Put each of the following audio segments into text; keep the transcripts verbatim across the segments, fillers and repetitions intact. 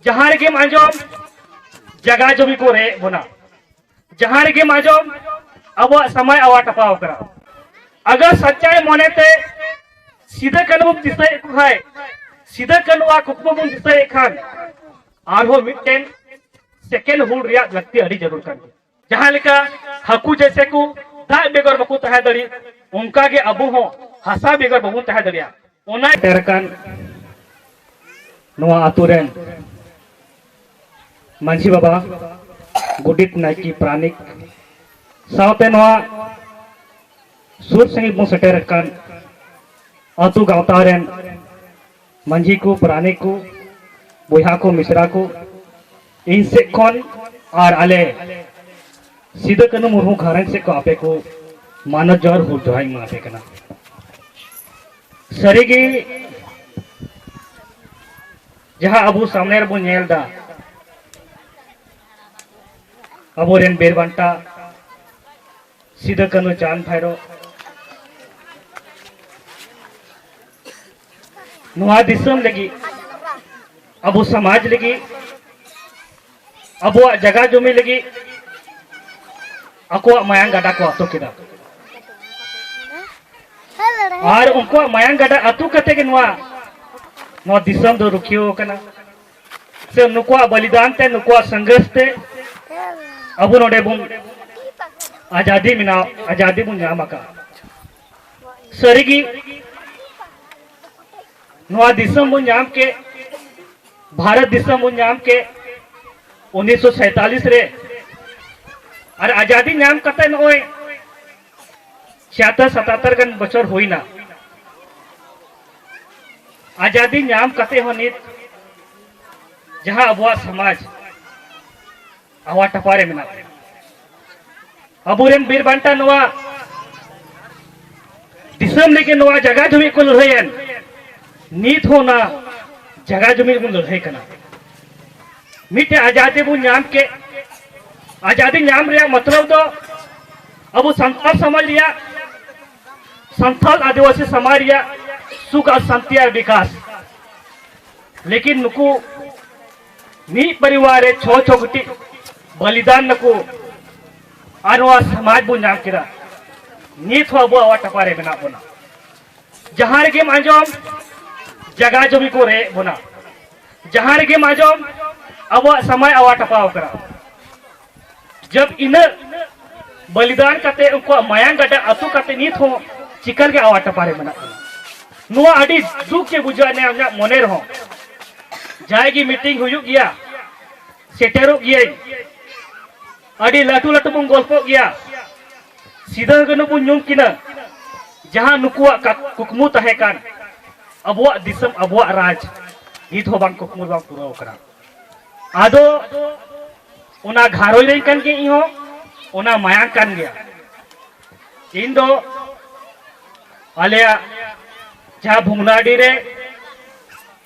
ᱡᱟᱦᱟᱸ ᱨᱮᱜᱮᱢ ᱟᱸᱡᱚᱢ, ᱡᱟᱜᱟ ᱡᱚᱢᱤ ᱠᱚ ᱨᱮᱡ ᱵᱚᱱᱟ᱾ ᱡᱟᱦᱟᱸ ᱨᱮᱜᱮᱢ ᱟᱸᱡᱚᱢ, ᱟᱵᱚᱣᱟᱜ ᱥᱟᱢᱟᱭ ᱟᱣᱟ ᱴᱟᱯᱟᱣ ᱠᱟᱱᱟ᱾ ᱟᱜᱟᱨ ᱥᱟᱪᱟᱭ ᱢᱚᱱᱮᱛᱮ ᱥᱤᱫᱟᱹ ᱠᱟᱹᱱᱦᱩ ᱵᱚᱱ ᱫᱤᱥᱟᱹᱭᱮᱫ ᱠᱚ ᱠᱷᱟᱱ, ᱥᱤᱫᱟᱹ ᱠᱟᱹᱱᱦᱩᱣᱟᱜ ᱠᱩᱠᱢᱩ ᱵᱚᱱ ᱫᱤᱥᱟᱹᱭᱮᱫ ᱠᱷᱟᱱ, ᱟᱨᱦᱚᱸ ᱢᱤᱫᱴᱮᱱ ᱥᱮᱠᱮᱱᱰ ᱦᱩᱞ ᱨᱮᱭᱟᱜ ᱞᱟᱹᱠᱛᱤ ᱟᱹᱰᱤ ᱡᱟᱹᱨᱩᱲ ᱠᱟᱱ ᱜᱮᱭᱟ᱾ ᱡᱟᱦᱟᱸ ᱞᱮᱠᱟ ᱦᱟᱹᱠᱩ ᱡᱮᱥᱮ ᱠᱚ ᱫᱟᱜ ᱵᱮᱜᱚᱨ ᱵᱟᱠᱚ ᱛᱟᱦᱮᱸ ᱫᱟᱲᱮᱭᱟᱜ, ᱚᱱᱠᱟ ᱜᱮ ᱟᱵᱚ ᱦᱚᱸ ᱦᱟᱥᱟ ᱵᱮᱜᱚᱨ ᱵᱟᱵᱚᱱ ᱛᱟᱦᱮᱸ ᱫᱟᱲᱮᱭᱟᱜᱼᱟ᱾ ᱚᱱᱟ ᱥᱮᱴᱮᱨ ᱟᱠᱟᱱ ᱱᱚᱣᱟ ᱟᱛᱳ ᱨᱮᱱ ᱢᱟᱹᱡᱷᱤ ᱵᱟᱵᱟ, ᱜᱚᱰᱮᱛ, ᱱᱟᱭᱠᱮ, ᱯᱟᱨᱟᱱᱤᱠ ᱥᱟᱶᱛᱮ ᱱᱚᱣᱟ ᱥᱩᱨ ᱥᱟᱺᱜᱤᱧ ᱵᱚᱱ ᱥᱮᱴᱮᱨ ᱟᱠᱟᱱ ᱟᱛᱳ ᱜᱟᱶᱛᱟ ᱨᱮᱱ ᱢᱟᱹᱡᱷᱤ ᱠᱚ, ᱯᱟᱨᱟᱱᱤᱠ ᱠᱚ, ᱵᱚᱭᱦᱟ ᱠᱚ, ᱢᱤᱥᱨᱟ ᱠᱚ, ᱤᱧ ᱥᱮᱫ ᱠᱷᱚᱱ ᱟᱨ ᱟᱞᱮ ᱥᱤᱫᱩ ᱠᱟᱹᱱᱦᱩ ᱢᱩᱨᱢᱩ ᱜᱷᱟᱨᱚᱸᱡᱽ ᱥᱮᱫ ᱠᱷᱚᱱ ᱟᱯᱮ ᱠᱚ ᱢᱟᱱᱚᱛ ᱡᱚᱦᱟᱨ, ᱦᱩᱞ ᱡᱚᱦᱟᱨ ᱤᱧ ᱮᱢᱟ ᱯᱮ ᱠᱟᱱᱟ᱾ ᱥᱟᱹᱨᱤᱜᱮ ᱡᱟᱦᱟᱸ ᱟᱵᱚ ᱥᱟᱢᱱᱮ ᱨᱮᱵᱚᱱ ᱧᱮᱞ ᱮᱫᱟ, ᱟᱵᱚᱨᱮᱱ ᱵᱤᱨ ᱵᱟᱱᱴᱟ ᱥᱤᱫᱩ ᱠᱟᱹᱱᱦᱩ ᱪᱟᱸᱫᱽ ᱵᱷᱟᱭᱨᱳ ᱱᱚᱣᱟ ᱫᱤᱥᱚᱢ ᱞᱟᱹᱜᱤᱫ, ᱟᱵᱚ ᱥᱚᱢᱟᱡᱽ ᱞᱟᱹᱜᱤᱫ, ᱟᱵᱚᱣᱟᱜ ᱡᱟᱭᱜᱟ ᱡᱚᱢᱤ ᱞᱟᱹᱜᱤᱫ ᱟᱠᱚᱣᱟᱜ ᱢᱟᱭᱟᱝ ᱜᱟᱰᱟ ᱠᱚ ᱟᱹᱛᱩ ᱠᱮᱫᱟ᱾ ᱟᱨ ᱩᱱᱠᱩᱣᱟᱜ ᱢᱟᱭᱟᱝ ᱜᱟᱰᱟ ᱟᱹᱛᱩ ᱠᱟᱛᱮ ᱜᱮ ᱱᱚᱣᱟ, ᱱᱚᱣᱟ ᱫᱤᱥᱚᱢ ᱫᱚ ᱨᱩᱠᱷᱤᱭᱟᱹ ᱟᱠᱟᱱᱟ, ᱥᱮ ᱱᱩᱠᱩᱣᱟᱜ ᱵᱚᱞᱤᱫᱟᱱ ᱛᱮ, ᱱᱩᱠᱩᱣᱟᱜ ᱥᱚᱝᱜᱷᱚᱨᱥ ᱛᱮ ᱟᱵᱚ ᱱᱚᱰᱮ ᱵᱚᱱ ᱟᱡᱟᱫᱤ ᱢᱮᱱᱟᱜ, ᱟᱡᱟᱫᱤ ᱵᱚᱱ ᱧᱟᱢ ᱟᱠᱟᱫ᱾ ᱥᱟᱹᱨᱤᱜᱮ ᱱᱚᱣᱟ ᱫᱤᱥᱚᱢ ᱵᱚᱱ ᱧᱟᱢ ᱠᱮᱫ, ᱵᱷᱟᱨᱚᱛ ᱫᱤᱥᱚᱢ ᱵᱚᱱ ᱧᱟᱢ ᱠᱮᱫ ᱩᱱᱤᱥᱥᱚ ᱥᱟᱭᱛᱟᱞᱤᱥ ᱨᱮ, ᱟᱨ ᱟᱡᱟᱫᱤ ᱧᱟᱢ ᱠᱟᱛᱮ ᱱᱚᱜᱼᱚᱭ ᱪᱷᱤᱭᱟᱛᱛᱚᱨ ᱥᱟᱛᱟᱛᱛᱚᱨ ᱜᱟᱱ ᱵᱚᱪᱷᱚᱨ ᱦᱩᱭᱱᱟ᱾ ᱟᱡᱟᱫᱤ ᱧᱟᱢ ᱠᱟᱛᱮ ᱦᱚᱸ ᱱᱤᱛ ᱡᱟᱦᱟᱸ ᱟᱵᱚᱣᱟᱜ ᱥᱚᱢᱟᱡᱽ ᱟᱣᱟ ᱴᱟᱯᱟ ᱨᱮ ᱢᱮᱱᱟᱜ ᱵᱚᱱᱟ, ᱟᱵᱚᱨᱮᱱ ᱵᱤᱨ ᱵᱟᱱᱴᱟ ᱱᱚᱣᱟ ᱫᱤᱥᱚᱢ ᱞᱟᱹᱜᱤᱫ, ᱱᱚᱣᱟ ᱡᱟᱭᱜᱟ ᱡᱩᱢᱤ ᱠᱚ ᱞᱟᱹᱲᱦᱟᱹᱭᱮᱱ, ᱱᱤᱛ ᱦᱚᱸ ᱚᱱᱟ ᱡᱟᱭᱜᱟ ᱡᱩᱢᱤ ᱨᱮᱵᱚᱱ ᱞᱟᱹᱲᱦᱟᱹᱭ ᱠᱟᱱᱟ᱾ ᱢᱤᱫᱴᱮᱱ ᱟᱡᱟᱫᱤ ᱵᱚᱱ ᱧᱟᱢ ᱠᱮᱫ᱾ ᱟᱡᱟᱫᱤ ᱧᱟᱢ ᱨᱮᱭᱟᱜ ᱢᱚᱛᱞᱚᱵ ᱫᱚ ᱟᱵᱚ ᱥᱟᱱᱛᱟᱲ ᱥᱚᱢᱟᱡᱽ ᱨᱮᱭᱟᱜ, ᱥᱟᱱᱛᱟᱲ ᱟᱹᱫᱤᱵᱟᱹᱥᱤ ᱥᱚᱢᱟᱡᱽ ᱨᱮᱭᱟᱜ ᱥᱩᱠ ᱟᱨ ᱥᱟᱱᱛᱤ ᱟᱨ ᱵᱤᱠᱟᱥ᱾ ᱞᱮᱠᱤᱱ ᱱᱩᱠᱩ ᱢᱤᱫ ᱯᱚᱨᱤᱵᱟᱨ ᱨᱮ ᱪᱷᱚ ᱪᱷᱚ ᱜᱚᱴᱤ ᱵᱚᱞᱤᱫᱟᱱ ᱱᱟᱠᱚ, ᱟᱨ ᱱᱚᱣᱟ ᱥᱚᱢᱟᱡᱽ ᱵᱚᱱ ᱧᱟᱢ ᱠᱮᱫᱟ᱾ ᱱᱤᱛ ᱦᱚᱸ ᱟᱵᱚ ᱟᱣᱟ ᱴᱟᱯᱟ ᱨᱮ ᱢᱮᱱᱟᱜ ᱵᱚᱱᱟ᱾ ᱡᱟᱦᱟᱸ ᱨᱮᱜᱮᱢ ᱟᱸᱡᱚᱢ, ᱡᱟᱜᱟ ᱡᱚᱢᱤ ᱠᱚ ᱨᱮᱡ ᱵᱚᱱᱟ᱾ ᱡᱟᱦᱟᱸ ᱨᱮᱜᱮᱢ ᱟᱸᱡᱚᱢ, ᱟᱵᱚᱣᱟᱜ ᱥᱚᱢᱟᱡᱽ ᱟᱣᱟ ᱴᱟᱯᱟᱣ ᱠᱟᱱᱟ᱾ ᱡᱟᱵ ᱤᱱᱟᱹᱜ ᱵᱚᱞᱤᱫᱟᱱ ᱠᱟᱛᱮ, ᱩᱱᱠᱩᱣᱟᱜ ᱢᱟᱭᱟᱝ ᱜᱟᱰᱟ ᱟᱹᱛᱩ ᱠᱟᱛᱮ, ᱱᱤᱛ ᱦᱚᱸ ᱪᱤᱠᱟᱹ ᱞᱮᱠᱟ ᱟᱣᱟ ᱴᱟᱯᱟ ᱨᱮ ᱢᱮᱱᱟᱜ ᱵᱚᱱᱟ᱾ ᱱᱚᱣᱟ ᱟᱹᱰᱤ ᱫᱩᱠ ᱜᱮ ᱵᱩᱡᱷᱟᱹᱜᱼᱟ᱾ ᱱᱮ ᱟᱢᱟᱜ ᱢᱚᱱᱮ ᱨᱮᱦᱚᱸ ᱡᱟᱦᱟᱸᱭ ᱜᱮ ᱢᱤᱴᱤᱝ ᱦᱩᱭᱩᱜ ᱜᱮᱭᱟ, ᱥᱮᱴᱮᱨᱚᱜ ᱜᱤᱭᱟᱹᱧ, ᱟᱹᱰᱤ ᱞᱟᱹᱴᱩ ᱞᱟᱹᱴᱩ ᱵᱚᱱ ᱜᱚᱞᱯᱚᱜ ᱜᱮᱭᱟ᱾ ᱥᱤᱫᱟᱹ ᱠᱟᱹᱱᱦᱩ ᱵᱚᱱ ᱧᱩᱢ ᱠᱤᱱᱟ, ᱡᱟᱦᱟᱸ ᱱᱩᱠᱩᱣᱟᱜ ᱠᱟ-, ᱠᱩᱠᱢᱩ ᱛᱟᱦᱮᱸ ᱠᱟᱱ, ᱟᱵᱚᱣᱟᱜ ᱫᱤᱥᱚᱢ, ᱟᱵᱚᱣᱟᱜ ᱨᱟᱡᱽ, ᱱᱤᱛ ᱦᱚᱸ ᱵᱟᱝ ᱠᱩᱠᱢᱩ ᱵᱟᱝ ᱯᱩᱨᱟᱹᱣ ᱠᱟᱱᱟ᱾ ᱟᱫᱚ ᱚᱱᱟ ᱜᱷᱟᱨᱚᱸᱡᱽ ᱨᱮᱱ ᱠᱟᱱ ᱜᱮ ᱤᱧ ᱦᱚᱸ, ᱚᱱᱟ ᱢᱟᱭᱟᱝ ᱠᱟᱱ ᱜᱮᱭᱟ᱾ ᱤᱧ ᱫᱚ ᱟᱞᱮᱭᱟᱜ ᱡᱟᱦᱟᱸ ᱵᱷᱩᱜᱽᱱᱟᱰᱤ ᱨᱮ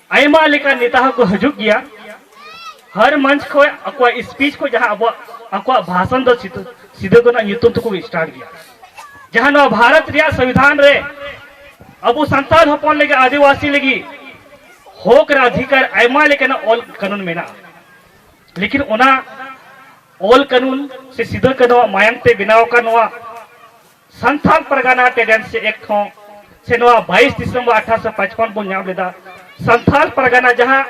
ᱟᱭᱢᱟ ᱞᱮᱠᱟᱱ ᱱᱮᱛᱟ ᱦᱚᱸᱠᱚ ᱦᱤᱡᱩᱜ ᱜᱮᱭᱟ᱾ ᱦᱟᱨ ᱢᱚᱧᱪ ᱠᱷᱚᱱ ᱟᱠᱚᱣᱟᱜ ᱥᱯᱤᱪ ᱠᱚ, ᱡᱟᱦᱟᱸ ᱟᱵᱚᱣᱟᱜ, ᱟᱠᱚᱣᱟᱜ ᱵᱷᱟᱥᱚᱱ ᱫᱚ ᱥᱤᱫᱩ, ᱥᱤᱫᱩ ᱠᱟᱹᱱᱦᱩ ᱧᱩᱛᱩᱢ ᱛᱮᱠᱚ ᱥᱴᱟᱨᱴ ᱜᱮᱭᱟ᱾ ᱡᱟᱦᱟᱸ ᱱᱚᱣᱟ ᱵᱷᱟᱨᱚᱛ ᱨᱮᱭᱟᱜ ᱥᱚᱝᱵᱤᱫᱷᱟᱱ ᱨᱮ ᱟᱵᱚ ᱥᱟᱱᱛᱟᱲ ᱦᱚᱯᱚᱱ ᱞᱟᱹᱜᱤᱫ, ᱟᱹᱫᱤᱵᱟᱹᱥᱤ ᱞᱟᱹᱜᱤᱫ ᱦᱚᱠ ᱟᱨ ᱚᱫᱷᱤᱠᱟᱨ ᱟᱭᱢᱟ ᱞᱮᱠᱟᱱᱟᱜ ᱚᱞ ᱠᱟᱹᱱᱩᱱ ᱢᱮᱱᱟᱜᱼᱟ᱾ ᱞᱮᱠᱤᱱ ᱚᱱᱟ ᱚᱞ ᱠᱟᱹᱱᱩᱱ ᱥᱮ ᱥᱤᱫᱩ ᱠᱟᱹᱱᱦᱩᱣᱟᱜ ᱢᱟᱭᱟᱢ ᱛᱮ ᱵᱮᱱᱟᱣ ᱟᱠᱟᱱ ᱱᱚᱣᱟ ᱥᱟᱱᱛᱟᱞ ᱯᱟᱨᱜᱟᱱᱟ ᱴᱮᱱᱰᱮᱱᱥᱤ ᱮᱠᱴ ᱦᱚᱸ, ᱥᱮ ᱱᱚᱣᱟ ᱵᱟᱭᱤᱥ ᱰᱤᱥᱮᱢᱵᱚᱨ ᱟᱴᱷᱟᱨᱚᱥᱚ ᱯᱟᱸᱪᱯᱚᱱ ᱵᱚᱱ ᱧᱟᱢ ᱞᱮᱫᱟ᱾ ᱥᱟᱱᱛᱟᱞ ᱯᱟᱨᱜᱟᱱᱟ ᱡᱟᱦᱟᱸ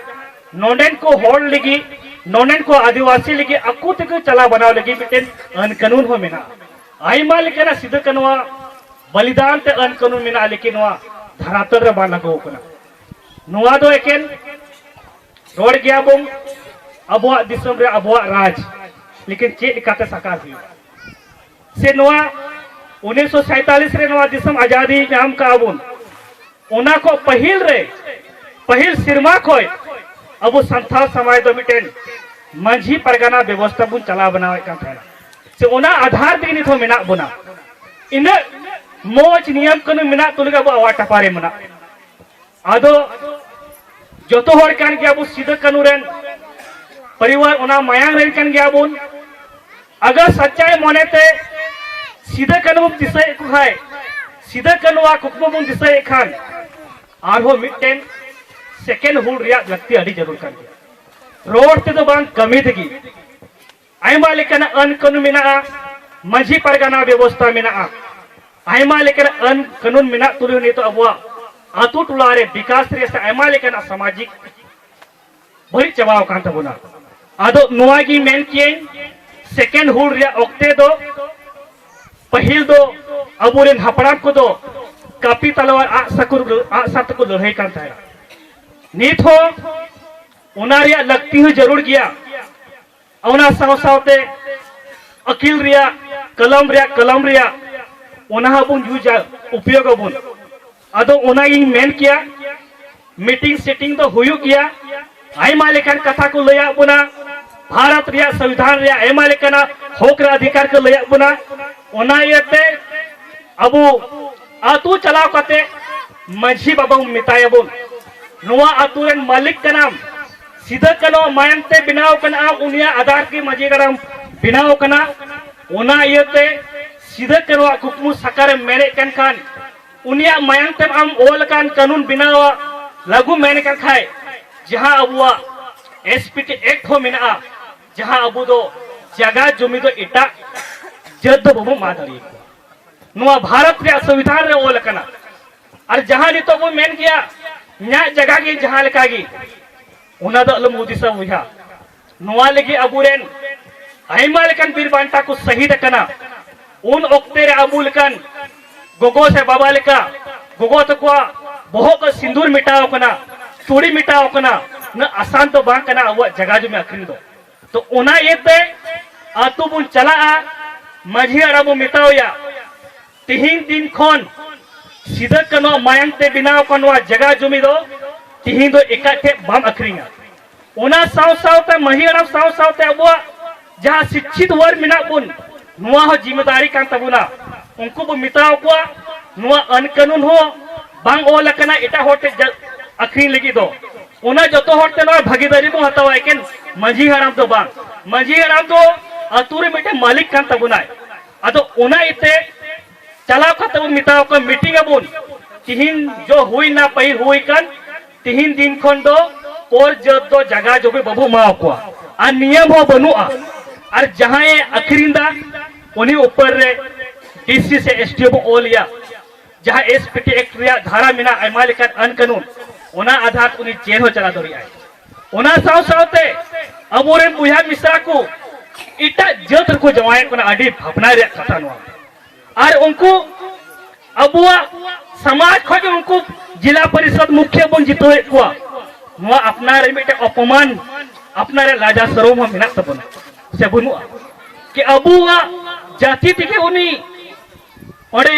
ᱱᱚᱰᱮᱱ ᱠᱚ ᱦᱚᱲ ᱞᱟᱹᱜᱤᱫ, ᱱᱚᱰᱮᱱ ᱠᱚ ᱟᱹᱫᱤᱵᱟᱹᱥᱤ ᱞᱟᱹᱜᱤᱫ ᱟᱠᱚ ᱛᱮᱠᱚ ᱪᱟᱞᱟᱣ ᱵᱟᱱᱟᱣ ᱞᱟᱹᱜᱤᱫ ᱢᱤᱫᱴᱮᱱ ᱟᱹᱱ ᱠᱟᱹᱱᱩᱱ ᱦᱚᱸ ᱢᱮᱱᱟᱜᱼᱟ᱾ ᱟᱭᱢᱟ ᱞᱮᱠᱟᱱᱟᱜ ᱥᱤᱫᱩ ᱠᱟᱹᱱᱦᱩᱣᱟᱜ ᱵᱚᱞᱤᱫᱟᱱ ᱛᱮ ᱟᱹᱱ ᱠᱟᱹᱱᱩᱱ ᱢᱮᱱᱟᱜᱼᱟ, ᱞᱮᱠᱤᱱ ᱱᱚᱣᱟ ᱫᱷᱟᱨᱟᱛᱚᱞ ᱨᱮ ᱵᱟᱝ ᱞᱟᱹᱜᱩ ᱟᱠᱟᱱᱟ᱾ ᱱᱚᱣᱟ ᱫᱚ ᱮᱠᱮᱱ ᱨᱚᱲ ᱜᱮᱭᱟ ᱵᱚᱱ ᱟᱵᱚᱣᱟᱜ ᱫᱤᱥᱚᱢ ᱨᱮ ᱟᱵᱚᱣᱟᱜ ᱨᱟᱡᱽ, ᱞᱮᱠᱤᱱ ᱪᱮᱫ ᱞᱮᱠᱟᱛᱮ ᱥᱟᱠᱟᱨ ᱦᱩᱭᱩᱜᱼᱟ? ᱥᱮ ᱱᱚᱣᱟ ᱩᱱᱤᱥᱥᱚ ᱥᱟᱭᱛᱟᱞᱤᱥ ᱨᱮ ᱱᱚᱣᱟ ᱫᱤᱥᱚᱢ ᱟᱡᱟᱫᱤ ᱧᱟᱢ ᱠᱟᱜᱼᱟ ᱵᱚᱱ, ᱚᱱᱟ ᱠᱚ ᱯᱟᱹᱦᱤᱞ ᱨᱮ, ᱯᱟᱹᱦᱤᱞ ᱥᱮᱨᱢᱟ ᱠᱷᱚᱱ ᱟᱵᱚ ᱥᱟᱱᱛᱟᱲ ᱥᱚᱢᱟᱡᱽ ᱫᱚ ᱢᱤᱫᱴᱮᱱ ᱢᱟᱹᱡᱷᱤ ᱯᱟᱨᱜᱟᱱᱟ ᱵᱮᱵᱚᱥᱛᱷᱟ ᱵᱚᱱ ᱪᱟᱞᱟᱣ ᱵᱮᱱᱟᱣᱮᱫ ᱠᱟᱱ ᱛᱟᱦᱮᱱᱟ᱾ ᱥᱮ ᱚᱱᱟ ᱟᱫᱷᱟᱨ ᱛᱮᱜᱮ ᱱᱤᱛ ᱦᱚᱸ ᱢᱮᱱᱟᱜ ᱵᱚᱱᱟ᱾ ᱤᱱᱟᱹᱜ ᱢᱚᱡᱽ ᱱᱤᱭᱚᱢ ᱠᱟᱹᱱᱩᱱ ᱢᱮᱱᱟᱜ ᱛᱩᱞᱩᱡ ᱟᱵᱚ ᱟᱣᱟ ᱴᱟᱯᱟ ᱨᱮ ᱢᱮᱱᱟᱜ ᱵᱚᱱᱟ᱾ ᱟᱫᱚ ᱡᱚᱛᱚ ᱦᱚᱲ ᱠᱟᱱ ᱜᱮᱭᱟ ᱵᱚ ᱥᱤᱫᱩ ᱠᱟᱹᱱᱩ ᱨᱮᱱ ᱯᱚᱨᱤᱵᱟᱨ, ᱚᱱᱟ ᱢᱟᱭᱟᱝ ᱨᱮᱱ ᱠᱟᱱ ᱜᱮᱭᱟ ᱵᱚᱱ᱾ ᱟᱜᱟᱨ ᱥᱟᱪᱟᱭ ᱢᱚᱱᱮ ᱛᱮ ᱥᱤᱫᱩ ᱠᱟᱹᱱᱩ ᱵᱚᱱ ᱫᱤᱥᱟᱹᱭᱮᱫ ᱠᱚ ᱠᱷᱟᱱ, ᱥᱤᱫᱩ ᱠᱟᱹᱱᱩᱣᱟᱜ ᱠᱩᱠᱢᱩ ᱵᱚᱱ ᱫᱤᱥᱟᱹᱭᱮᱫ ᱠᱷᱟᱱ, ᱟᱨᱦᱚᱸ ᱢᱤᱫᱴᱮᱱ ᱥᱮᱠᱮᱱᱰ ᱦᱩᱞ ᱨᱮᱭᱟᱜ ᱞᱟᱹᱠᱛᱤ ᱟᱹᱰᱤ ᱡᱟᱹᱨᱩᱲ ᱠᱟᱱ ᱜᱮᱭᱟ᱾ ᱨᱚᱲ ᱛᱮᱫᱚ ᱵᱟᱝ, ᱠᱟᱹᱢᱤ ᱛᱮᱜᱮ᱾ ᱟᱭᱢᱟ ᱞᱮᱠᱟᱱᱟᱜ ᱟᱹᱱ ᱠᱟᱹᱱᱩᱱ ᱢᱮᱱᱟᱜᱼᱟ, ᱢᱟᱹᱡᱷᱤ ᱯᱟᱨᱜᱟᱱᱟ ᱵᱮᱵᱚᱥᱛᱷᱟ ᱢᱮᱱᱟᱜᱼᱟ, ᱟᱭᱢᱟ ᱞᱮᱠᱟᱱᱟᱜ ᱟᱹᱱ ᱠᱟᱹᱱᱩᱱ ᱢᱮᱱᱟᱜ ᱛᱩᱞᱩᱡ ᱱᱤᱛᱚᱜ ᱟᱵᱚᱣᱟᱜ ᱟᱛᱳ ᱴᱚᱞᱟ ᱨᱮ ᱵᱤᱠᱟᱥ ᱨᱮ ᱥᱮ ᱟᱭᱢᱟ ᱞᱮᱠᱟᱱᱟᱜ ᱥᱟᱢᱟᱡᱤᱠ ᱵᱟᱹᱲᱤᱡ ᱪᱟᱵᱟᱣ ᱟᱠᱟᱱ ᱛᱟᱵᱚᱱᱟ᱾ ᱟᱫᱚ ᱱᱚᱣᱟ ᱜᱤᱧ ᱢᱮᱱ ᱠᱤᱭᱟᱹᱧ, ᱥᱮᱠᱮᱱᱰ ᱦᱩᱞ ᱨᱮᱭᱟᱜ ᱚᱠᱛᱮ ᱫᱚ ᱯᱟᱹᱦᱤᱞ ᱫᱚ ᱟᱵᱚᱨᱮᱱ ᱦᱟᱯᱲᱟᱢ ᱠᱚᱫᱚ ᱠᱟᱹᱯᱤ ᱛᱟᱞᱣᱟᱨ ᱟᱜ ᱥᱟᱠᱩᱨ-, ᱟᱜ ᱥᱟᱨ ᱛᱮᱠᱚ ᱞᱟᱹᱲᱦᱟᱹᱭ ᱠᱟᱱ ᱛᱟᱦᱮᱸᱱᱟ᱾ ᱱᱤᱛ ᱦᱚᱸ ᱚᱱᱟ ᱨᱮᱭᱟᱜ ᱞᱟᱹᱠᱛᱤ ᱦᱚᱸ ᱡᱟᱹᱨᱩᱲ ᱜᱮᱭᱟ᱾ ᱚᱱᱟ ᱥᱟᱶ ᱥᱟᱶᱛᱮ ᱟᱹᱠᱤᱞ ᱨᱮᱭᱟᱜ, ᱠᱚᱞᱚᱢ ᱨᱮᱭᱟᱜ, ᱠᱚᱞᱚᱢ ᱨᱮᱭᱟᱜ ᱚᱱᱟ ᱦᱚᱸᱵᱚᱱ ᱤᱭᱩᱡᱟ, ᱩᱯᱭᱳᱜᱽ ᱟᱵᱚᱱ᱾ ᱟᱫᱚ ᱚᱱᱟ ᱤᱧ ᱢᱮᱱ ᱠᱮᱭᱟ, ᱢᱤᱴᱤᱝ ᱥᱤᱴᱤᱝ ᱫᱚ ᱦᱩᱭᱩᱜ ᱜᱮᱭᱟ, ᱟᱭᱢᱟ ᱞᱮᱠᱟᱱ ᱠᱟᱛᱷᱟ ᱠᱚ ᱞᱟᱹᱭᱟᱫ ᱵᱚᱱᱟ, ᱵᱷᱟᱨᱚᱛ ᱨᱮᱭᱟᱜ ᱥᱚᱝᱵᱤᱫᱷᱟᱱ ᱨᱮᱭᱟᱜ ᱟᱭᱢᱟ ᱞᱮᱠᱟᱱᱟᱜ ᱦᱚᱠ ᱨᱮ ᱚᱫᱷᱤᱠᱟᱨ ᱠᱚ ᱞᱟᱹᱭᱟᱫ ᱵᱚᱱᱟ᱾ ᱚᱱᱟ ᱤᱭᱟᱹᱛᱮ ᱟᱵᱚ ᱟᱛᱳ ᱪᱟᱞᱟᱣ ᱠᱟᱛᱮ ᱢᱟᱹᱡᱷᱤ ᱵᱟᱵᱟ ᱵᱚᱱ ᱢᱮᱛᱟᱭᱟᱵᱚᱱ, ᱱᱚᱣᱟ ᱟᱛᱳ ᱨᱮᱱ ᱢᱟᱹᱞᱤᱠ ᱠᱟᱱᱟᱢ, ᱥᱤᱫᱟᱹ ᱠᱟᱹᱱᱩ ᱢᱟᱭᱟᱢ ᱛᱮ ᱵᱮᱱᱟᱣ ᱠᱟᱱᱟ, ᱩᱱᱤᱭᱟᱜ ᱟᱫᱷᱟᱨ ᱜᱮ ᱢᱟᱹᱡᱷᱤ ᱜᱟᱲᱟᱢ ᱵᱮᱱᱟᱣ ᱠᱟᱱᱟ᱾ ᱚᱱᱟ ᱤᱭᱟᱹᱛᱮ ᱥᱤᱫᱟᱹ ᱠᱟᱹᱱᱩᱣᱟᱜ ᱠᱩᱠᱢᱩ ᱥᱟᱠᱟᱨᱮᱢ ᱢᱮᱱᱮᱫ ᱠᱟᱱ ᱠᱷᱟᱱ, ᱩᱱᱤᱭᱟᱜ ᱢᱟᱭᱟᱢ ᱛᱮᱢ ᱟᱢ ᱚᱞ ᱟᱠᱟᱱ ᱠᱟᱹᱱᱩᱱ ᱵᱮᱱᱟᱣ ᱞᱟᱹᱜᱩ ᱢᱮᱱ ᱠᱟᱱ ᱠᱷᱟᱡ, ᱡᱟᱦᱟᱸ ᱟᱵᱚᱣᱟᱜ ᱮᱥ ᱯᱤ ᱴᱤ ᱮᱠᱴ ᱦᱚᱸ ᱢᱮᱱᱟᱜᱼᱟ, ᱡᱟᱦᱟᱸ ᱟᱵᱚ ᱫᱚ ᱡᱟᱜᱟ ᱡᱚᱢᱤ ᱫᱚ ᱮᱴᱟᱜ ᱡᱟᱹᱛ ᱫᱚ ᱵᱟᱵᱚ ᱮᱢᱟ ᱫᱟᱲᱮᱭᱟᱠᱚᱣᱟ᱾ ᱱᱚᱣᱟ ᱵᱷᱟᱨᱚᱛ ᱨᱮᱭᱟᱜ ᱥᱚᱝᱵᱤᱫᱷᱟᱱ ᱨᱮ ᱚᱞ ᱟᱠᱟᱱᱟ᱾ ᱟᱨ ᱡᱟᱦᱟᱸ ᱱᱤᱛᱚᱜ ᱵᱚᱱ ᱢᱮᱱ ᱜᱮᱭᱟ, ᱤᱧᱟᱹᱜ ᱡᱟᱭᱜᱟ ᱜᱮ ᱡᱟᱦᱟᱸ ᱞᱮᱠᱟ ᱜᱮ, ᱚᱱᱟ ᱫᱚ ᱟᱞᱚᱢ ᱦᱩᱫᱤᱥᱟ ᱵᱚᱭᱦᱟ᱾ ᱱᱚᱣᱟ ᱞᱟᱹᱜᱤᱫ ᱟᱵᱚᱨᱮᱱ ᱟᱭᱢᱟ ᱞᱮᱠᱟᱱ ᱵᱤᱨ ᱵᱟᱱᱴᱟ ᱠᱚ ᱥᱟᱹᱦᱤᱫ ᱟᱠᱟᱱᱟ᱾ ᱩᱱ ᱚᱠᱛᱮ ᱨᱮ ᱟᱵᱚ ᱞᱮᱠᱟᱱ ᱜᱚᱜᱚ ᱥᱮ ᱵᱟᱵᱟ ᱞᱮᱠᱟ, ᱜᱚᱜᱚ ᱛᱟᱠᱚᱣᱟᱜ ᱵᱚᱦᱚᱜ ᱠᱚ ᱥᱤᱸᱫᱩᱨ ᱢᱮᱴᱟᱣ ᱟᱠᱟᱱᱟ, ᱪᱩᱲᱤ ᱢᱮᱴᱟᱣ ᱟᱠᱟᱱᱟ, ᱩᱱᱟᱹᱜ ᱟᱥᱟᱱ ᱫᱚ ᱵᱟᱝ ᱠᱟᱱᱟ ᱟᱵᱚᱣᱟᱜ ᱡᱟᱭᱜᱟ ᱡᱚᱢᱤ ᱟᱹᱠᱷᱨᱤᱧ ᱫᱚ᱾ ᱛᱚ ᱚᱱᱟ ᱤᱭᱟᱹᱛᱮ ᱟᱹᱛᱩ ᱵᱚᱱ ᱪᱟᱞᱟᱜᱼᱟ, ᱢᱟᱹᱡᱷᱤ ᱦᱟᱲᱟᱢ ᱵᱚᱱ ᱢᱮᱛᱟᱣᱟᱭᱟ, ᱛᱤᱦᱤᱧ ᱫᱤᱱ ᱠᱷᱚᱱ ᱥᱤᱫᱟᱹ ᱠᱟᱹᱱᱩᱣᱟᱜ ᱢᱟᱭᱟᱢ ᱛᱮ ᱵᱮᱱᱟᱣ ᱟᱠᱟᱱ ᱱᱚᱣᱟ ᱡᱟᱭᱜᱟ ᱡᱚᱢᱤ ᱫᱚ ᱛᱤᱦᱤᱧ ᱫᱚ ᱮᱴᱟᱜ ᱴᱷᱮᱱ ᱵᱟᱢ ᱟᱹᱠᱷᱨᱤᱧᱟ᱾ ᱚᱱᱟ ᱥᱟᱶ ᱥᱟᱶᱛᱮ ᱢᱟᱹᱡᱷᱤ ᱦᱟᱲᱟᱢ ᱥᱟᱶ ᱥᱟᱶᱛᱮ ᱟᱵᱚᱣᱟᱜ ᱡᱟᱦᱟᱸ ᱥᱤᱠᱪᱷᱤᱛ ᱣᱟᱨᱜᱽ ᱢᱮᱱᱟᱜ ᱵᱚᱱ, ᱱᱚᱣᱟ ᱦᱚᱸ ᱡᱤᱢᱢᱮᱫᱟᱨᱤ ᱠᱟᱱ ᱛᱟᱵᱚᱱᱟ᱾ ᱩᱱᱠᱩ ᱵᱚ ᱢᱮᱛᱟᱣ ᱠᱚᱣᱟ, ᱱᱚᱣᱟ ᱟᱹᱱ ᱠᱟᱹᱱᱩᱱ ᱦᱚᱸ ᱵᱟᱝ ᱚᱞ ᱟᱠᱟᱱᱟ ᱮᱴᱟᱜ ᱦᱚᱲ ᱴᱷᱮᱱ ᱡᱟ-, ᱟᱹᱠᱷᱨᱤᱧ ᱞᱟᱹᱜᱤᱫ ᱫᱚ᱾ ᱚᱱᱟ ᱡᱚᱛᱚ ᱦᱚᱲ ᱛᱮ ᱱᱚᱣᱟ ᱵᱷᱟᱹᱜᱤᱫᱟᱨᱤ ᱵᱚᱱ ᱦᱟᱛᱟᱣᱟ, ᱮᱠᱮᱱ ᱢᱟᱹᱡᱷᱤ ᱦᱟᱲᱟᱢ ᱫᱚ ᱵᱟᱝ᱾ ᱢᱟᱹᱡᱷᱤ ᱦᱟᱲᱟᱢ ᱫᱚ ᱟᱹᱛᱩ ᱨᱮ ᱢᱤᱫᱴᱮᱱ ᱢᱟᱹᱞᱤᱠ ᱠᱟᱱ ᱛᱟᱵᱚᱱᱟᱭ᱾ ᱟᱫᱚ ᱚᱱᱟ ᱤᱭᱟᱹᱛᱮ ᱪᱟᱞᱟᱣ ᱠᱟᱛᱮ ᱵᱚᱱ ᱢᱮᱛᱟᱣ ᱠᱚᱣᱟ, ᱢᱤᱴᱤᱝ ᱟᱵᱚᱱ, ᱛᱤᱦᱤᱧ ᱡᱚ ᱦᱩᱭᱱᱟ, ᱯᱟᱹᱦᱤᱞ ᱦᱩᱭ ᱠᱟᱱ, ᱛᱤᱦᱤᱧ ᱫᱤᱱ ᱠᱷᱚᱱ ᱫᱚ ᱚᱨ ᱡᱟᱹᱛ ᱫᱚ ᱡᱟᱭᱜᱟ ᱡᱚᱢᱤ ᱵᱟᱵᱚ ᱮᱢᱟ ᱠᱚᱣᱟ, ᱟᱨ ᱱᱤᱭᱚᱢ ᱦᱚᱸ ᱵᱟᱹᱱᱩᱜᱼᱟ᱾ ᱟᱨ ᱡᱟᱦᱟᱸᱭᱮ ᱟᱹᱠᱷᱨᱤᱧ ᱫᱟ, ᱩᱱᱤ ᱩᱯᱚᱨ ᱨᱮ ᱰᱤᱥᱤ ᱥᱮ ᱮᱥᱰᱤᱳ ᱵᱚ ᱚᱞ ᱮᱭᱟ, ᱡᱟᱦᱟᱸ ᱮᱥᱯᱤᱴᱤ ᱮᱠᱴ ᱨᱮᱭᱟᱜ ᱫᱷᱟᱨᱟ ᱢᱮᱱᱟᱜ, ᱟᱭᱢᱟ ᱞᱮᱠᱟᱱ ᱟᱹᱱ ᱠᱟᱹᱱᱩᱱ, ᱚᱱᱟ ᱟᱫᱷᱟᱨ ᱛᱮ ᱩᱱᱤ ᱡᱮᱞ ᱦᱚᱸ ᱪᱟᱞᱟᱣ ᱫᱟᱲᱮᱭᱟᱜᱼᱟᱭ᱾ ᱚᱱᱟ ᱥᱟᱶ ᱥᱟᱶᱛᱮ ᱟᱵᱚᱨᱮᱱ ᱵᱚᱭᱦᱟ ᱢᱤᱥᱨᱟ ᱠᱚ ᱮᱴᱟᱜ ᱡᱟᱹᱛ ᱨᱮᱠᱚ ᱡᱟᱶᱟᱭᱚᱜ ᱠᱟᱱᱟ, ᱟᱹᱰᱤ ᱵᱷᱟᱵᱽᱱᱟ ᱨᱮᱭᱟᱜ ᱠᱟᱛᱷᱟ ᱱᱚᱣᱟ᱾ ᱟᱨ ᱩᱱᱠᱩ ᱟᱵᱚᱣᱟᱜ ᱥᱚᱢᱟᱡᱽ ᱠᱷᱚᱱ ᱜᱮ ᱩᱱᱠᱩ ᱡᱮᱞᱟ ᱯᱚᱨᱤᱥᱚᱫ ᱢᱩᱠᱷᱤᱭᱟᱹ ᱵᱚᱱ ᱡᱤᱛᱟᱹᱣᱮᱫ ᱠᱚᱣᱟ᱾ ᱱᱚᱣᱟ ᱟᱯᱱᱟᱨ ᱨᱮ ᱢᱤᱫᱴᱮᱱ ᱚᱯᱚᱢᱟᱱ, ᱟᱯᱱᱟᱨ ᱨᱮ ᱞᱟᱡᱟ ᱥᱚᱨᱚᱢ ᱦᱚᱸ ᱢᱮᱱᱟᱜ ᱛᱟᱵᱚᱱᱟ ᱥᱮ ᱵᱟᱹᱱᱩᱜᱼᱟ? ᱠᱤ ᱟᱵᱚᱣᱟᱜ ᱡᱟᱹᱛᱤ ᱛᱮᱜᱮ ᱩᱱᱤ ᱚᱸᱰᱮ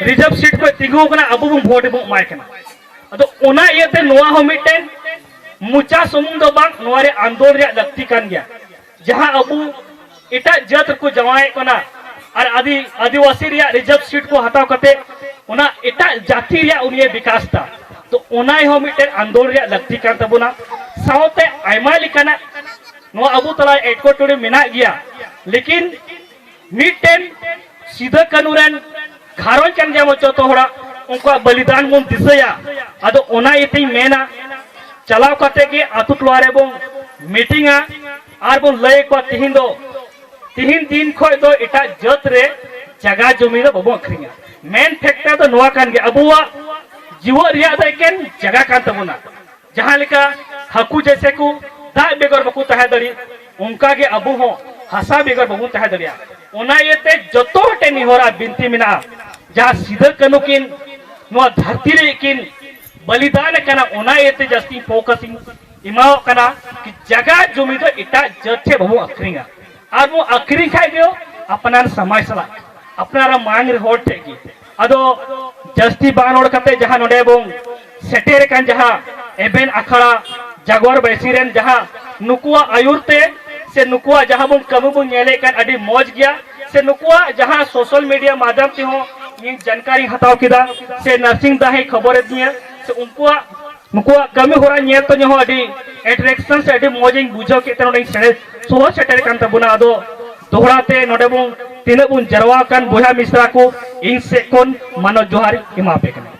ᱨᱤᱡᱟᱨᱵᱷ ᱥᱤᱴ ᱠᱷᱚᱱ ᱛᱤᱸᱜᱩ ᱟᱠᱟᱱᱟ, ᱟᱵᱚ ᱵᱚᱱ ᱵᱷᱳᱴ ᱵᱚᱱ ᱮᱢᱟᱭ ᱠᱟᱱᱟ᱾ ᱟᱫᱚ ᱚᱱᱟ ᱤᱭᱟᱹᱛᱮ ᱱᱚᱣᱟ ᱦᱚᱸ ᱢᱤᱫᱴᱮᱱ ᱢᱚᱪᱟ ᱥᱩᱢᱩᱝ ᱫᱚ ᱵᱟᱝ, ᱱᱚᱣᱟ ᱨᱮ ᱟᱱᱫᱳᱞᱚᱱ ᱨᱮᱭᱟᱜ ᱞᱟᱹᱠᱛᱤ ᱠᱟᱱ ᱜᱮᱭᱟ᱾ ᱡᱟᱦᱟᱸ ᱟᱵᱚ ᱮᱴᱟᱜ ᱡᱟᱹᱛ ᱨᱮᱠᱚ ᱡᱟᱶᱟᱭᱮᱫ ᱠᱟᱱᱟ ᱟᱨ ᱟᱹᱫᱤ-, ᱟᱹᱫᱤᱵᱟᱹᱥᱤ ᱨᱮᱭᱟᱜ ᱨᱤᱡᱟᱨᱵᱷ ᱥᱤᱴ ᱠᱚ ᱦᱟᱛᱟᱣ ᱠᱟᱛᱮ ᱚᱱᱟ ᱮᱴᱟᱜ ᱡᱟᱹᱛᱤ ᱨᱮᱭᱟᱜ ᱩᱱᱤᱭᱮ ᱵᱤᱠᱟᱥ ᱫᱟ, ᱛᱚ ᱚᱱᱟ ᱦᱚᱸ ᱢᱤᱫᱴᱮᱱ ᱟᱱᱫᱳᱞᱚᱱ ᱨᱮᱭᱟᱜ ᱞᱟᱹᱠᱛᱤ ᱠᱟᱱ ᱛᱟᱵᱚᱱᱟ᱾ ᱥᱟᱶᱛᱮ ᱟᱭᱢᱟ ᱞᱮᱠᱟᱱᱟᱜ ᱱᱚᱣᱟ ᱟᱵᱚ ᱛᱟᱞᱟ ᱮᱴᱠᱮᱴᱚᱬᱮ ᱢᱮᱱᱟᱜ ᱜᱮᱭᱟ, ᱞᱮᱠᱤᱱ ᱢᱤᱫᱴᱮᱱ ᱥᱤᱫᱟᱹ ᱠᱟᱹᱱᱩ ᱨᱮᱱ ᱜᱷᱟᱨᱚᱸᱡᱽ ᱠᱟᱱ ᱜᱮᱭᱟ ᱵᱚᱱ ᱡᱚᱛᱚ ᱦᱚᱲᱟᱜ, ᱩᱱᱠᱩᱣᱟᱜ ᱵᱚᱞᱤᱫᱟᱱ ᱵᱚᱱ ᱫᱤᱥᱟᱹᱭᱟ᱾ ᱟᱫᱚ ᱚᱱᱟ ᱤᱭᱟᱹᱛᱮᱧ ᱢᱮᱱᱟ, ᱪᱟᱞᱟᱣ ᱠᱟᱛᱮ ᱜᱮ ᱟᱛᱳ ᱴᱚᱞᱟ ᱨᱮᱵᱚᱱ ᱢᱤᱴᱤᱝᱟ ᱟᱨ ᱵᱚᱱ ᱞᱟᱹᱭ ᱟᱠᱚᱣᱟ, ᱛᱤᱦᱤᱧ ᱫᱚ, ᱛᱤᱦᱤᱧ ᱫᱤᱱ ᱠᱷᱚᱱ ᱫᱚ ᱮᱴᱟᱜ ᱡᱟᱹᱛ ᱨᱮ ᱡᱟᱭᱜᱟ ᱡᱚᱢᱤ ᱫᱚ ᱵᱟᱵᱚᱱ ᱟᱹᱠᱷᱨᱤᱧᱟ᱾ ᱢᱮᱱ ᱯᱷᱮᱠᱴᱟᱨ ᱫᱚ ᱱᱚᱣᱟ ᱠᱟᱱ ᱜᱮᱭᱟ, ᱟᱵᱚᱣᱟᱜ ᱡᱤᱣᱮᱫ ᱨᱮᱭᱟᱜ ᱫᱚ ᱮᱠᱮᱱ ᱡᱟᱭᱜᱟ ᱠᱟᱱ ᱛᱟᱵᱚᱱᱟ᱾ ᱡᱟᱦᱟᱸ ᱞᱮᱠᱟ ᱦᱟᱹᱠᱩ ᱡᱮᱭᱥᱮ ᱠᱚ ᱫᱟᱜ ᱵᱮᱜᱚᱨ ᱵᱟᱠᱚ ᱛᱟᱦᱮᱸ ᱫᱟᱲᱮᱭᱟᱜ, ᱚᱱᱠᱟ ᱜᱮ ᱟᱵᱚ ᱦᱚᱸ ᱦᱟᱥᱟ ᱵᱮᱜᱚᱨ ᱵᱟᱵᱚᱱ ᱛᱟᱦᱮᱸ ᱫᱟᱲᱮᱭᱟᱜᱼᱟ᱾ ᱚᱱᱟ ᱤᱭᱟᱹᱛᱮ ᱡᱚᱛᱚ ᱦᱚᱲ ᱴᱷᱮᱱ ᱱᱮᱦᱚᱨ ᱟᱨ ᱵᱤᱱᱛᱤ ᱢᱮᱱᱟᱜᱼᱟ, ᱡᱟᱦᱟᱸ ᱥᱤᱫᱟᱹ ᱠᱟᱹᱱᱩ ᱠᱤᱱ ᱱᱚᱣᱟ ᱫᱷᱟᱹᱨᱛᱤ ᱨᱮ ᱠᱤᱱ ᱵᱚᱞᱤᱫᱟᱱ ᱟᱠᱟᱱᱟ, ᱚᱱᱟ ᱤᱭᱟᱹᱛᱮ ᱡᱟᱹᱥᱛᱤ ᱯᱷᱳᱠᱟᱥ ᱤᱧ ᱮᱢᱟᱣᱟᱜ ᱠᱟᱱᱟ ᱠᱤ ᱡᱟᱭᱜᱟ ᱡᱚᱢᱤ ᱫᱚ ᱮᱴᱟᱜ ᱡᱟᱹᱛ ᱴᱷᱮᱱ ᱵᱟᱵᱚᱱ ᱟᱹᱠᱷᱨᱤᱧᱟ᱾ ᱟᱨ ᱵᱚᱱ ᱟᱹᱠᱷᱨᱤᱧ ᱠᱷᱟᱡ ᱫᱚ ᱟᱯᱱᱟᱨ ᱥᱚᱢᱟᱡᱽ ᱥᱟᱞᱟᱜ, ᱟᱯᱱᱟᱨᱟᱜ ᱢᱟᱝ ᱨᱮ ᱦᱚᱲ ᱴᱷᱮᱡ ᱜᱮ᱾ ᱟᱫᱚ ᱡᱟᱹᱥᱛᱤ ᱵᱟᱝ ᱨᱚᱲ ᱠᱟᱛᱮ ᱡᱟᱦᱟᱸ ᱱᱚᱰᱮ ᱵᱚᱱ ᱥᱮᱴᱮᱨ ᱟᱠᱟᱱ, ᱡᱟᱦᱟᱸ ᱮᱵᱷᱮᱱ ᱟᱠᱷᱲᱟ ᱡᱟᱜᱚᱨ ᱵᱟᱹᱭᱥᱤ ᱨᱮᱱ, ᱡᱟᱦᱟᱸ ᱱᱩᱠᱩᱣᱟᱜ ᱟᱹᱭᱩᱨ ᱛᱮ ᱥᱮ ᱱᱩᱠᱩᱣᱟᱜ ᱡᱟᱦᱟᱸ ᱵᱚᱱ ᱠᱟᱹᱢᱤ ᱵᱚᱱ ᱧᱮᱞᱮᱫ ᱠᱟᱱ, ᱟᱹᱰᱤ ᱢᱚᱡᱽ ᱜᱮᱭᱟ᱾ ᱥᱮ ᱱᱩᱠᱩᱣᱟᱜ ᱡᱟᱦᱟᱸ ᱥᱳᱥᱟᱞ ᱢᱤᱰᱤᱭᱟ ᱢᱟᱫᱽᱫᱷᱚᱢ ᱛᱮᱦᱚᱸ ᱤᱧ ᱡᱟᱱᱠᱟᱨᱤᱧ ᱦᱟᱛᱟᱣ ᱠᱮᱫᱟ, ᱥᱮ ᱱᱟᱨᱥᱤᱝ ᱫᱟ ᱦᱚᱸᱭ ᱠᱷᱚᱵᱚᱨ ᱟᱹᱫᱤᱧᱟ, ᱥᱮ ᱩᱱᱠᱩᱣᱟᱜ ᱱᱩᱠᱩᱣᱟᱜ ᱠᱟᱹᱢᱤ ᱦᱚᱨᱟ ᱧᱮᱞ ᱛᱮ ᱦᱚᱸ ᱟᱹᱰᱤ ᱮᱴᱨᱮᱠᱥᱚᱱ ᱥᱮ ᱟᱹᱰᱤ ᱢᱚᱡᱽ ᱤᱧ ᱵᱩᱡᱷᱟᱹᱣ ᱠᱮᱫ ᱛᱮ ᱱᱚᱰᱮᱧ ᱥᱮᱴᱮᱨ, ᱥᱚᱦᱚᱨ ᱥᱮᱴᱮᱨ ᱠᱟᱱ ᱛᱟᱵᱚᱱᱟ᱾ ᱟᱫᱚ ᱫᱚᱦᱲᱟ ᱛᱮ ᱱᱚᱰᱮ ᱵᱚᱱ ᱛᱤᱱᱟᱹᱜ ᱵᱚᱱ ᱡᱟᱨᱣᱟ ᱟᱠᱟᱱ ᱵᱚᱭᱦᱟ ᱢᱤᱥᱨᱟ ᱠᱚ, ᱤᱧ ᱥᱮᱫ ᱠᱷᱚᱱ ᱢᱟᱱᱚᱛ ᱡᱚᱦᱟᱨ ᱤᱧ ᱮᱢᱟ ᱯᱮ ᱠᱟᱱᱟ᱾